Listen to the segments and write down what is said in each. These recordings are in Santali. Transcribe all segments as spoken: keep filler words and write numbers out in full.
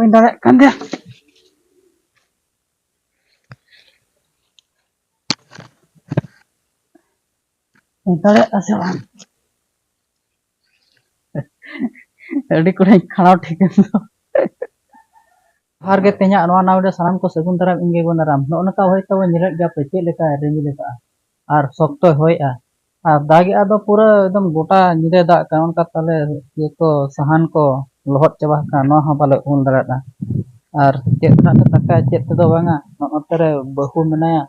ᱵᱟᱹᱧ ᱫᱟᱲᱮᱭᱟᱜ ᱠᱟᱱ ᱜᱮᱭᱟ᱾ ᱫᱟᱲᱮᱭᱟᱜᱼᱟ ᱥᱮ ᱵᱟᱝ? ᱟᱹᱰᱤ ᱠᱚᱲᱟᱧ ᱠᱷᱟᱲᱟᱣ ᱴᱷᱤᱠᱟᱹᱱ ᱫᱚ᱾ ᱡᱚᱦᱟᱨ ᱜᱮ ᱛᱮᱦᱮᱧᱟᱜ ᱱᱚᱣᱟ ᱱᱟᱣᱟ video ᱥᱟᱱᱟᱢ ᱠᱚ ᱥᱟᱹᱜᱩᱱ ᱫᱟᱨᱟᱢ, ᱤᱧ ᱜᱮ ᱜᱚᱱᱟᱨᱟᱢ᱾ ᱱᱚᱜᱼᱚ ᱱᱚᱝᱠᱟ ᱦᱚᱭᱛᱳ ᱵᱚᱱ ᱧᱮᱞᱮᱫ ᱜᱮᱭᱟ ᱯᱮ ᱪᱮᱫ ᱞᱮᱠᱟᱭ ᱨᱤᱢᱤᱞ ᱟᱠᱟᱫᱼᱟ ᱟᱨ ᱥᱚᱠᱛᱚᱭ ᱦᱚᱭᱮᱜᱼᱟ ᱟᱨ ᱫᱟᱜᱮᱜᱼᱟ ᱫᱚ ᱯᱩᱨᱟᱹ ᱮᱠᱫᱚᱢ ᱜᱚᱴᱟ ᱧᱤᱫᱟᱹ ᱫᱟᱜ ᱠᱟᱱᱟ᱾ ᱚᱱᱠᱟ ᱛᱟᱦᱞᱮ ᱤᱭᱟᱹ ᱠᱚ ᱥᱟᱦᱟᱱ ᱠᱚ ᱞᱚᱦᱚᱫ ᱪᱟᱵᱟ ᱟᱠᱟᱱᱟ, ᱱᱚᱣᱟ ᱦᱚᱸ ᱵᱟᱞᱮ ᱩᱢᱩᱞ ᱫᱟᱲᱮᱭᱟᱜᱼᱟ᱾ ᱟᱨ ᱪᱮᱫ ᱛᱮᱱᱟᱜ ᱞᱮ ᱫᱟᱠᱟᱭᱟ, ᱪᱮᱫ ᱛᱮᱫᱚ ᱵᱟᱝᱟ᱾ ᱱᱚᱜᱼᱚ ᱱᱚᱛᱮ ᱨᱮ ᱵᱟᱹᱦᱩ ᱢᱮᱱᱟᱭᱟ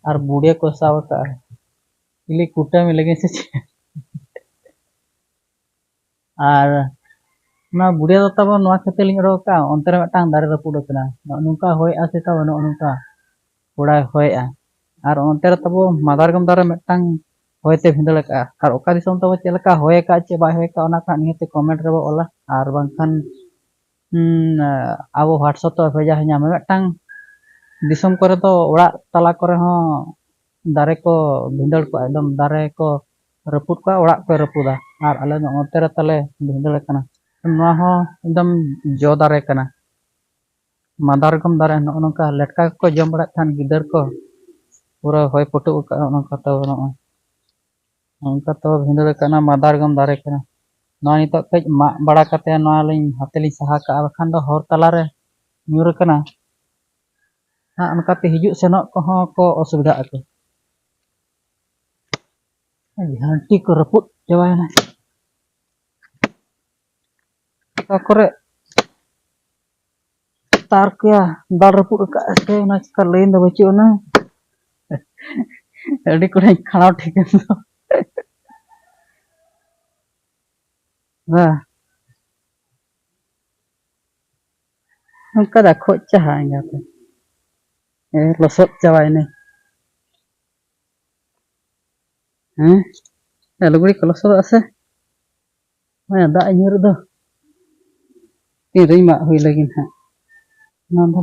ᱟᱨ ᱵᱩᱲᱤᱭᱟᱹ ᱠᱚ ᱥᱟᱵ ᱟᱠᱟᱫᱼᱟ᱾ ᱪᱤᱞᱤ ᱠᱩᱴᱟᱹᱢᱤ ᱞᱟᱹᱜᱤᱫ ᱥᱮ ᱪᱮᱫ? ᱟᱨ ᱚᱱᱟ ᱵᱩᱲᱤᱭᱟᱹ ᱫᱚ ᱛᱟᱵᱚᱱ ᱱᱚᱣᱟ ᱠᱷᱟᱹᱛᱤᱨ ᱞᱤᱧ ᱚᱰᱚᱠ ᱟᱠᱟᱫᱼᱟ, ᱚᱱᱛᱮ ᱨᱮ ᱢᱤᱫᱴᱟᱝ ᱫᱟᱨᱮ ᱨᱟᱹᱯᱩᱫ ᱟᱠᱟᱱᱟ᱾ ᱱᱚᱜᱼᱚ ᱱᱚᱝᱠᱟ ᱦᱚᱭᱮᱜᱼᱟ ᱥᱮ ᱛᱟᱵᱚᱱ, ᱱᱚᱜᱼᱚ ᱱᱚᱝᱠᱟ ᱠᱚᱲᱟᱭ ᱦᱚᱭᱮᱜᱼᱟ᱾ ᱟᱨ ᱚᱱᱛᱮ ᱨᱮ ᱛᱟᱵᱚ ᱢᱟᱫᱟᱨᱜᱚᱢ ᱫᱟᱨᱮ ᱢᱤᱫᱴᱟᱝ ᱦᱚᱭᱛᱮ ᱵᱷᱤᱸᱫᱟᱹᱲ ᱟᱠᱟᱫᱼᱟ᱾ ᱟᱨ ᱚᱠᱟ ᱫᱤᱥᱚᱢ ᱛᱟᱵᱚ ᱪᱮᱫ ᱞᱮᱠᱟ ᱦᱚᱭ ᱟᱠᱟᱫ ᱪᱮ ᱵᱟᱭ ᱦᱚᱭ ᱟᱠᱟᱫ, ᱚᱱᱟ ᱠᱚ ᱦᱟᱸᱜ ᱱᱤᱦᱟᱹᱛ comment ᱨᱮᱵᱚ ᱚᱞᱟ᱾ ᱟᱨ ᱵᱟᱝᱠᱷᱟᱱ, ᱦᱩᱸ, ᱟᱵᱚ WhatsApp ᱛᱮ ᱵᱷᱮᱡᱟ ᱟᱹᱧᱟ᱾ ᱢᱤᱫᱴᱟᱝ ᱫᱤᱥᱚᱢ ᱠᱚᱨᱮ ᱫᱚ ᱚᱲᱟᱜ ᱛᱟᱞᱟ ᱠᱚᱨᱮ ᱦᱚᱸ ᱫᱟᱨᱮ ᱠᱚ ᱵᱷᱤᱸᱫᱟᱹᱲ ᱠᱚᱜᱼᱟ, ᱮᱠᱫᱚᱢ ᱫᱟᱨᱮ ᱠᱚ ᱨᱟᱹᱯᱩᱫ ᱠᱚᱜᱼᱟ, ᱚᱲᱟᱜ ᱠᱚᱭ ᱨᱟᱹᱯᱩᱫᱟ᱾ ᱟᱨ ᱟᱞᱮ ᱫᱚ ᱱᱚᱛᱮ ᱨᱮ ᱛᱟᱞᱮ ᱵᱷᱤᱸᱫᱟᱹᱲ ᱟᱠᱟᱱᱟ᱾ ᱱᱚᱣᱟ ᱦᱚᱸ ᱮᱠᱫᱚᱢ ᱡᱚ ᱫᱟᱨᱮ ᱠᱟᱱᱟ, ᱢᱟᱫᱟᱨᱜᱚᱢ ᱫᱟᱨᱮ᱾ ᱱᱚᱜᱼᱚ ᱱᱚᱝᱠᱟ ᱞᱮᱴᱠᱟ ᱠᱚᱠᱚ ᱡᱚᱢ ᱵᱟᱲᱟᱭᱮᱫ ᱛᱟᱦᱮᱸᱫ ᱜᱤᱫᱟᱹᱨ ᱠᱚ, ᱯᱩᱨᱟᱹ ᱦᱚᱭ ᱯᱟᱹᱴᱩᱵ ᱟᱠᱟᱫᱼᱟ᱾ ᱱᱚᱜᱼᱚ ᱱᱚᱝᱠᱟ ᱛᱚ ᱱᱚᱜᱼᱚᱭ ᱱᱚᱝᱠᱟ ᱛᱚ ᱵᱷᱤᱸᱫᱟᱹᱲ ᱟᱠᱟᱱᱟ, ᱢᱟᱫᱟᱨᱜᱚᱢ ᱫᱟᱨᱮ ᱠᱟᱱᱟ᱾ ᱱᱚᱣᱟ ᱱᱤᱛᱚᱜ ᱠᱟᱹᱡ ᱢᱟᱜ ᱵᱟᱲᱟ ᱠᱟᱛᱮ ᱱᱚᱣᱟ ᱞᱤᱧ ᱦᱟᱛᱮ ᱞᱤᱧ ᱥᱟᱦᱟ ᱠᱟᱜᱼᱟ, ᱵᱟᱠᱷᱟᱱ ᱫᱚ ᱦᱚᱨ ᱛᱟᱞᱟᱨᱮ ᱧᱩᱨ ᱟᱠᱟᱱᱟ ᱦᱟᱸᱜ, ᱚᱱᱠᱟᱛᱮ ᱦᱤᱡᱩᱜ ᱥᱮᱱᱚᱜ ᱠᱚᱦᱚᱸ ᱠᱚ ᱚᱥᱩᱵᱤᱫᱷᱟᱜ ᱟᱠᱚ᱾ ᱡᱷᱟᱹᱱᱴᱤ ᱠᱚ ᱨᱟᱹᱯᱩᱫ ᱪᱟᱵᱟᱭᱮᱱᱟ᱾ ᱚᱠᱟ ᱠᱚᱨᱮ ᱛᱟᱨ ᱠᱚᱭᱟ ᱫᱟᱞ ᱨᱟᱹᱯᱩᱫ ᱟᱠᱟᱫ ᱥᱮ, ᱚᱱᱟ ᱪᱮᱠᱟ line ᱫᱚ ᱵᱟᱹᱪᱩᱜ ᱟᱱᱟ᱾ ᱟᱹᱰᱤ ᱠᱚᱲᱟᱧ ᱠᱷᱟᱲᱟᱣ ᱴᱷᱤᱠᱟᱹᱱ ᱫᱚ᱾ ᱦᱮᱸ᱾ ᱚᱱᱠᱟ ᱫᱚ ᱠᱷᱚᱡ ᱪᱟᱦᱟ ᱮᱸᱜᱟᱛᱮ᱾ ᱦᱮᱸ, ᱞᱚᱥᱚᱫ ᱪᱟᱵᱟᱭᱮᱱᱟᱹᱧ᱾ ᱦᱮᱸ, ᱞᱩᱜᱽᱲᱤ ᱠᱚ ᱞᱚᱥᱚᱫᱚᱜᱼᱟ ᱥᱮ᱾ ᱦᱮᱸ, ᱫᱟᱜ ᱮ ᱧᱩᱨ ᱫᱚ᱾ ᱛᱤᱱ ᱨᱮᱧ ᱢᱟᱜ ᱦᱩᱭ ᱞᱟᱹᱜᱤᱫ ᱦᱟᱸᱜ᱾ ᱚᱱᱟ ᱫᱚ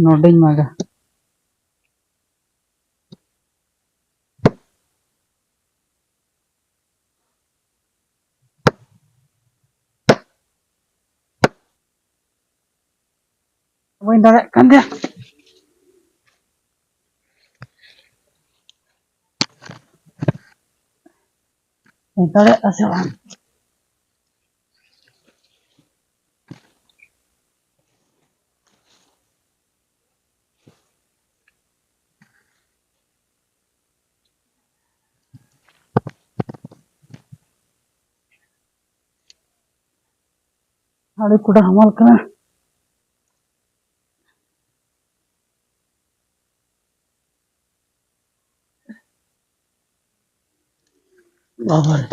ᱱᱚᱰᱮᱧ ᱢᱟᱜᱟ᱾ ᱵᱟᱹᱧ ᱫᱟᱲᱮᱭᱟᱜ ᱠᱟᱱ ᱜᱮᱭᱟ᱾ ᱵᱟᱹᱧ ᱫᱟᱲᱮᱭᱟᱜᱼᱟ ᱥᱮ ᱵᱟᱝ? ᱟᱹᱰᱤ ᱠᱚᱰᱟ ᱦᱟᱢᱟᱞ ᱠᱟᱱᱟ᱾ ᱵᱟᱵᱟᱨᱮ,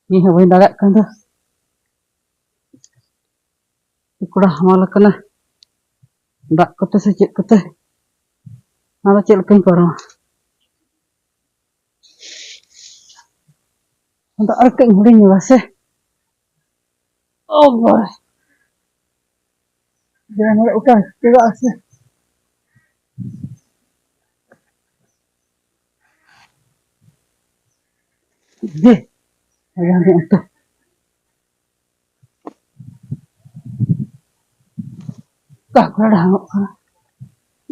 ᱤᱧ ᱦᱚᱸ ᱵᱟᱹᱧ ᱫᱟᱲᱮᱭᱟᱜ ᱠᱟᱱ ᱫᱚ᱾ ᱠᱚᱲᱟ ᱦᱟᱢᱟᱞ ᱟᱠᱟᱱᱟ, ᱫᱟᱜ ᱠᱚᱛᱮ ᱥᱮ ᱪᱮᱫ ᱠᱚᱛᱮ, ᱟᱫᱚ ᱪᱮᱫ ᱞᱮᱠᱟᱧ ᱯᱟᱨᱚᱢᱟ? ᱟᱫᱚ ᱟᱨ ᱠᱟᱹᱡ ᱦᱩᱰᱤᱧ ᱧᱚᱜᱟ ᱥᱮ᱾ ᱚ ᱵᱟᱵᱟ᱾ ᱡᱟᱦᱟᱸ ᱱᱚᱰᱮ ᱚᱠᱟ ᱪᱮᱫᱟᱜ ᱥᱮ᱾ ᱫᱮ, ᱡᱟᱦᱟᱸ ᱱᱚᱰᱮ ᱚᱱᱛᱮ᱾ ᱚᱠᱟ ᱠᱚᱨᱮ ᱰᱷᱟᱝᱚᱜ ᱠᱟᱱᱟ?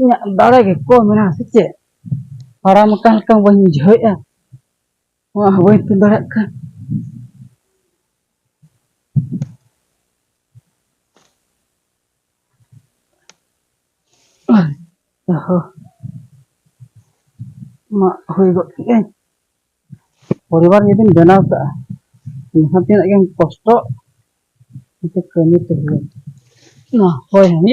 ᱤᱧᱟᱹᱜ ᱫᱟᱲᱮ ᱜᱮ ᱠᱚᱢ ᱮᱱᱟ ᱥᱮ ᱪᱮᱫ? ᱯᱟᱲᱟᱢ ᱟᱠᱟᱱ ᱞᱮᱠᱟ ᱵᱟᱹᱧ ᱵᱩᱡᱷᱟᱹᱣᱮᱫᱼᱟ᱾ ᱱᱚᱣᱟ ᱦᱚᱸ ᱵᱟᱹᱧ ᱛᱩᱫ ᱫᱟᱲᱮᱭᱟᱜ ᱠᱟᱱ᱾ ᱚᱦᱚ᱾ ᱢᱟ ᱦᱩᱭ ᱜᱚᱫ ᱠᱮᱫᱟᱹᱧ᱾ ᱯᱚᱨᱤᱵᱟᱨ ᱡᱩᱫᱤᱢ ᱵᱮᱱᱟᱣ ᱠᱟᱜᱼᱟ, ᱡᱟᱦᱟᱸ ᱛᱤᱱᱟᱹᱜ ᱜᱮᱢ ᱠᱚᱥᱴᱚᱜ, ᱠᱤᱱᱛᱩ ᱠᱟᱹᱢᱤ ᱛᱮ ᱦᱩᱭᱩᱜᱼᱟ᱾ ᱱᱚᱣᱟ ᱦᱚᱭ ᱦᱚᱸ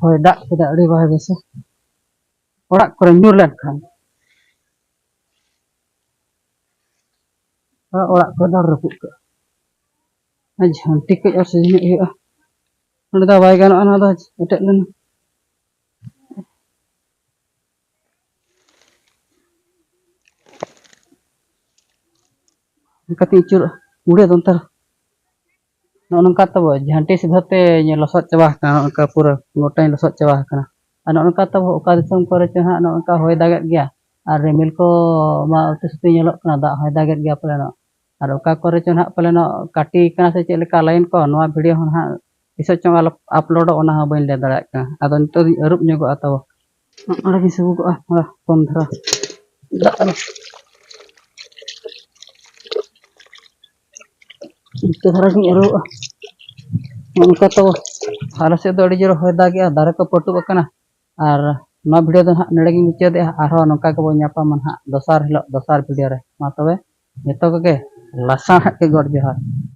ᱦᱚᱭ ᱫᱟᱜ ᱠᱮᱫᱟ, ᱟᱹᱰᱤ ᱵᱟᱭ ᱵᱮᱥᱟ᱾ ᱚᱲᱟᱜ ᱠᱚᱨᱮ ᱧᱩᱨ ᱞᱮᱱᱠᱷᱟᱱ, ᱚᱲᱟᱜ ᱠᱚ ᱫᱟᱞ ᱨᱟᱹᱯᱩᱫ ᱠᱟᱜᱼᱟ᱾ ᱟᱨ ᱡᱷᱟᱹᱱᱴᱤ ᱠᱟᱹᱡ ᱟᱨ ᱥᱚᱡᱷᱮ ᱧᱚᱜ ᱦᱩᱭᱩᱜᱼᱟ᱾ ᱱᱚᱸᱰᱮ ᱫᱚ ᱵᱟᱭ ᱜᱟᱱᱚᱜᱼᱟ, ᱱᱚᱣᱟ ᱫᱚ ᱮᱴᱮᱫ ᱞᱮᱱᱟ᱾ ᱚᱱᱠᱟᱛᱮ ᱟᱹᱪᱩᱨᱚᱜᱼᱟ, ᱩᱲᱟᱹ ᱫᱚᱱᱛᱟᱨ᱾ ᱱᱚᱜᱼᱚ ᱱᱚᱝᱠᱟ ᱛᱟᱵᱚ ᱡᱷᱟᱹᱱᱴᱤ ᱥᱤᱫᱷᱟᱹ ᱛᱮ ᱞᱚᱥᱚᱫ ᱪᱟᱵᱟ ᱟᱠᱟᱱᱟ, ᱱᱚᱜᱼᱚ ᱱᱚᱝᱠᱟ ᱯᱩᱨᱟᱹ ᱜᱚᱴᱟᱧ ᱞᱚᱥᱚᱫ ᱪᱟᱵᱟ ᱟᱠᱟᱱᱟ᱾ ᱟᱨ ᱱᱚᱜᱼᱚ ᱱᱚᱝᱠᱟ ᱛᱟᱵᱚ ᱚᱠᱟ ᱫᱤᱥᱚᱢ ᱠᱚᱨᱮ ᱪᱚ ᱦᱟᱸᱜ ᱱᱚᱜᱼᱚ ᱱᱚᱝᱠᱟ ᱦᱚᱭ ᱫᱟᱜᱮᱫ ᱜᱮᱭᱟ, ᱟᱨ ᱨᱤᱢᱤᱞ ᱠᱚ ᱢᱟ ᱩᱛᱤ ᱥᱩᱛᱤ ᱧᱮᱞᱚᱜ ᱠᱟᱱᱟ, ᱫᱟᱜ ᱦᱚᱭ ᱫᱟᱜᱮᱫ ᱜᱮᱭᱟ ᱯᱟᱞᱮᱱᱚᱜ᱾ ᱟᱨ ᱚᱠᱟ ᱠᱚᱨᱮ ᱪᱚ ᱱᱟᱦᱟᱜ ᱯᱟᱞᱮᱱᱚᱜ ᱠᱟᱹᱴᱤ ᱠᱟᱱᱟ ᱥᱮ ᱪᱮᱫ ᱞᱮᱠᱟ line ᱠᱚ, ᱱᱚᱣᱟ video ᱦᱚᱸ ᱱᱟᱦᱟᱜ ᱛᱤᱥᱚᱜ ᱪᱚᱝ uploadᱚᱜ, ᱚᱱᱟ ᱦᱚᱸ ᱵᱟᱹᱧ ᱞᱟᱹᱭ ᱫᱟᱲᱮᱭᱟᱜ ᱠᱟᱱᱟ᱾ ᱟᱫᱚ ᱱᱤᱛᱚᱜ ᱫᱚᱧ ᱟᱹᱨᱩᱵ ᱧᱚᱜᱚᱜᱼᱟ᱾ ᱛᱟᱵᱚ ᱚᱸᱰᱮ ᱜᱤᱧ ᱥᱩᱜᱩᱜᱚᱜᱼᱟ, ᱦᱳᱭ, ᱠᱚᱢ ᱫᱷᱟᱨᱟ ᱫᱟᱜ ᱨᱮ᱾ ᱤᱱᱠᱟᱹ ᱫᱷᱟᱨᱟ ᱜᱤᱧ ᱟᱹᱨᱩᱵᱚᱜᱼᱟ᱾ ᱱᱚᱝᱠᱟ ᱛᱚ ᱟᱞᱮ ᱥᱮᱫ ᱫᱚ ᱟᱹᱰᱤ ᱡᱳᱨ ᱦᱚᱭ ᱫᱟᱜᱮᱜᱼᱟ, ᱫᱟᱨᱮ ᱠᱚ ᱯᱟᱹᱴᱩᱵ ᱟᱠᱟᱱᱟ᱾ ᱟᱨ ᱱᱚᱣᱟ video ᱫᱚ ᱱᱟᱦᱟᱜ ᱱᱚᱰᱮ ᱜᱤᱧ ᱢᱩᱪᱟᱹᱫᱮᱜᱼᱟ᱾ ᱟᱨᱦᱚᱸ ᱱᱚᱝᱠᱟ ᱜᱮᱵᱚᱱ ᱧᱟᱯᱟᱢᱟ ᱱᱟᱦᱟᱜ ᱫᱚᱥᱟᱨ ᱦᱤᱞᱳᱜ, ᱫᱚᱥᱟᱨ video ᱨᱮ᱾ ᱢᱟ ᱛᱚᱵᱮ ᱡᱚᱛᱚ ᱠᱚᱜᱮ ᱞᱟᱥᱟᱲᱦᱮᱫ ᱜᱮ ᱜᱚᱰ ᱡᱚᱦᱟᱨ᱾